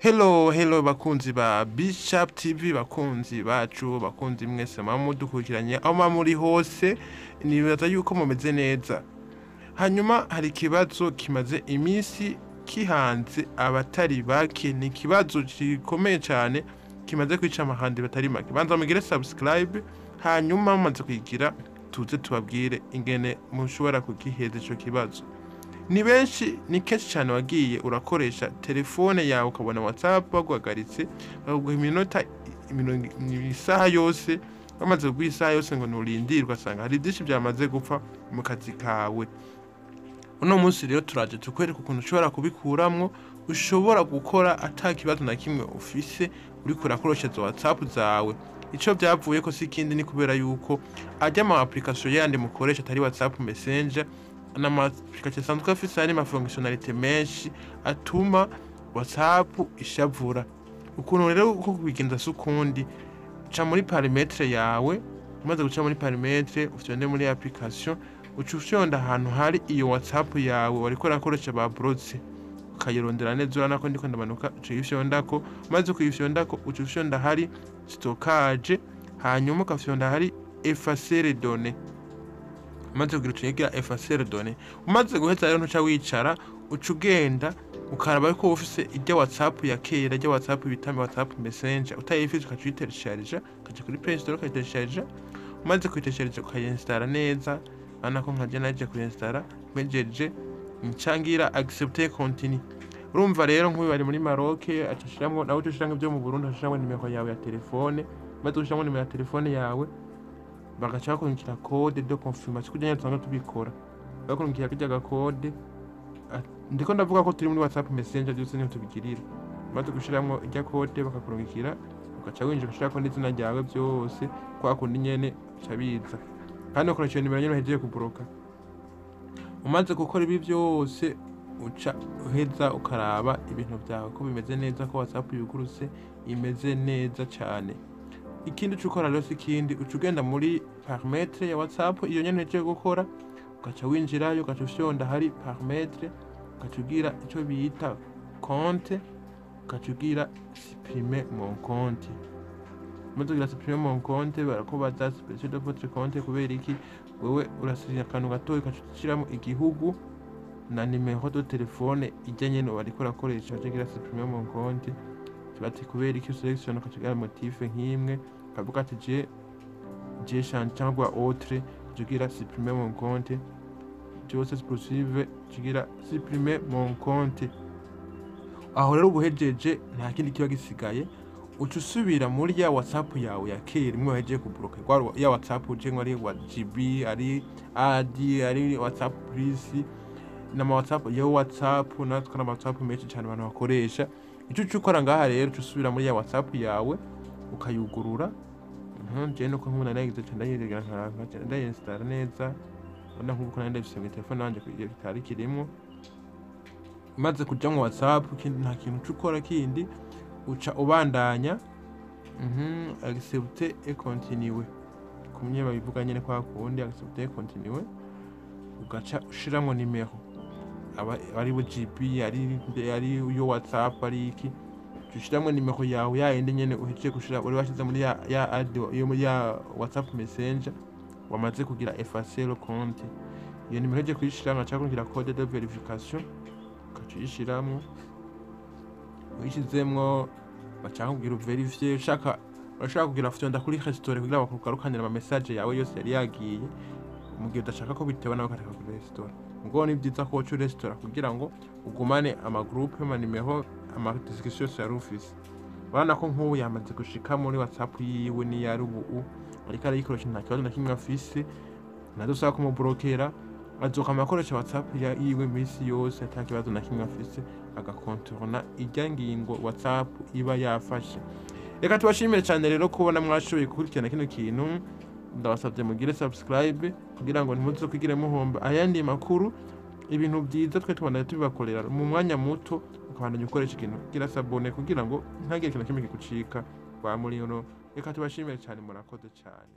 Hello, hello bakunzi ba Bishop TV, bakunzi bacu, bakunzi mwese muba mudukurikiranye aho muba muri hose, nibaza yuko mumeze neza. Hanyuma hari ikibazo kimaze iminsi kihanze abatari bake, ni ikibazo gikomeye cyane kimaze kwica amahandi batari make. Banza mugire subscribe, hanyuma mumaze kuyigira tuze tubabwire ingene mushobora kugiheza ico kibazo. Ni benshi, ni kenshi cyane wagiye urakoresha telefone yawe ukabona WhatsApp baguhagaritse, bakaguha iminota isaha yose, bamaze kuguha isaha yose ngo nturindire, ugasanga hari byinshi byamaze gupfa mu kazi kawe. Uno munsi rero turaje tukwereka ukuntu ushobora kubikuramwo, ushobora gukora ata kibazo na kimwe ufise uriko urakoresha izo WhatsApp zawe. Ico byavuye ko si ikindi, ni kubera yuko ajya ama application yandi mukoresha atari WhatsApp Messenger n'ama application asanzwe afise ayandi ma fonctionnalité menshi atuma WhatsApp ishavura. Ukuntu rero uko kubigenza si ukundi, ca muri paramètre yawe, umaze guca muri paramètre ufyonde muri application, uca ufyonda ahantu hari iyo WhatsApp yawe wariko urakoresha babrotse, ukayirondera neza. Urabona ko ndiko ndamanuka, uca uyifyondako. Umaze kuyifyondako, uca ufyonda hari stockage, hanyuma ukafyonda hari effacer les données. Umaze kugira uca ugira effacer les données. Umaze guheza rero, ntuca wicara, uca ugenda ukaraba ko ufise ijya WhatsApp ya kera, ijya WhatsApp bita WhatsApp Messenger. Utayifise, ukaca uyitelecharija, ukaja kuri Play Store ukayitelecharija. Umaze kuyitelecharija, ukayinsitara neza. Urabona ko nkaje naje kuyinsitara, mpejeje ncangira accepter, continue. Urumva rero nk'uyu bari muri Maroc, aca ashiramwo, nawe uca ushiramwo ibyo mu Burundi, ashiramwo nimero yawe ya telefone. Umaze gushiramwo nimero ya telefone yawe, bagaca bakurungikira code de confirmation kugira ngo tusanzwe tubikora, bakurungikira kirya gakode. Ndiko ndavuga ko turi muri WhatsApp Messenger, byose niho tubigirira. Umaze gushiramwo irya code bakakurungikira, ugaca winjira, ugashirako n'izina ryawe, byose kwa kundi nyene bica biza, kandi ukoresha iyo nimero nyene uhejeje kubloka. Umaze gukora ibi byose, uca uheza ukaraba ibintu byawe ko bimeze neza, ko WhatsApp yugurutse imeze neza cyane. Ikindi uca ukora rero si ikindi, uca ugenda muri paramètre ya WhatsApp iyo nyene uhejeje gukora, ugaca winjirayo, ugaca ufyonda hari paramètre, ugaca ugira icyo bita compte, ugaca ugira supprimer mon compte. Umaze kugira supprimer mon compte, barakubaza suppression de votre compte kubera iki? Wewe urasinya akantu gatoya, ugaca ushiramo igihugu na nimero de telefone ijya nyene wariko urakoresha. Ugaca ugira supprimer mon compte, bati kubera iki usélectionne, ugaca ugira motif nk'imwe, ukavuga ati je change cyangwa autre, ugaca ugira supprimer mon compte, byose poursuivre, ugaca ugira supprimer mon compte. Aho rero ubuhejeje, nta kindi kiba gisigaye. Uca usubira muri ya WhatsApp yawe ya kera imwe wahejeje kubloka, ya WhatsApp uje ari wa GB, ari AD, ari WhatsApp Plus n'ama WhatsApp yo WhatsApp natwe n'ama WhatsApp menshi cyane abantu bakoresha. Icyo uca ukora ngaha rero, uca usubira muri ya WhatsApp yawe ukayugurura. Je nuko nk'ubu naragize cyane, ndayigira ndayinsitara neza. Ubona nk'uko nari ndabifise mu telefone yanje kitari kirimo. Umaze kuja mu WhatsApp, ikindi nta kintu uca ukora kindi, uca ubandanya accepter et continuer, kumwe babivuga nyene kwa kundi, accepter et continuer, ugaca ushiramwo nimero aba ari bo GB, ari yo WhatsApp, ari iki, uca ushiramwo nimero yawe ya yindi nyene uhejeje gushira, uri washize muri ya add yo muri ya WhatsApp Messenger wamaze kugira effacer le compte. Iyo nimero uhejeje kuyishiramwo, aca kugira code de vérification, ugaca uyishiramwo. Uyishizemwo, baca bakubwira uvérifie. Ushaka urashobora kugira fyonda kuri restaurer kugira bakugarukanire ama message yawe yose yari yagiye. Mu gihe udashaka ko bitewe nawe, ukareka kuri restaurer. Ubwo ni byiza ko woca uresitora kugira ngo ugumane ama groupe, ama nimero, ama discussion yose yari ufise. Urabona ko nk'ubu yamaze gushika muri WhatsApp yiwe, niyo ari ubu ariko arayikoresha, nta kibazo na kimwe afise. Ntadusaba kumublokera, azokama akoresha WhatsApp yiwe iminsi yose ata kibazo na kimwe afise, agakontorona irya ngingo WhatsApp iba yafashe. Reka tubashimire cyane rero kubona mwashoboye gukurikirana kino kintu. Ndabasabye mugire subscribe kugira ngo ntimuzokwigire muhomba ayandi makuru, ibintu byiza twe tubandanya tubibakorera mu mwanya muto, ukabandanya ukoresha ikintu. Gira s'abonner kugira ngo ntagire ikintu na kimwe kigucika wa muri. Reka tubashimire cyane, murakoze cyane.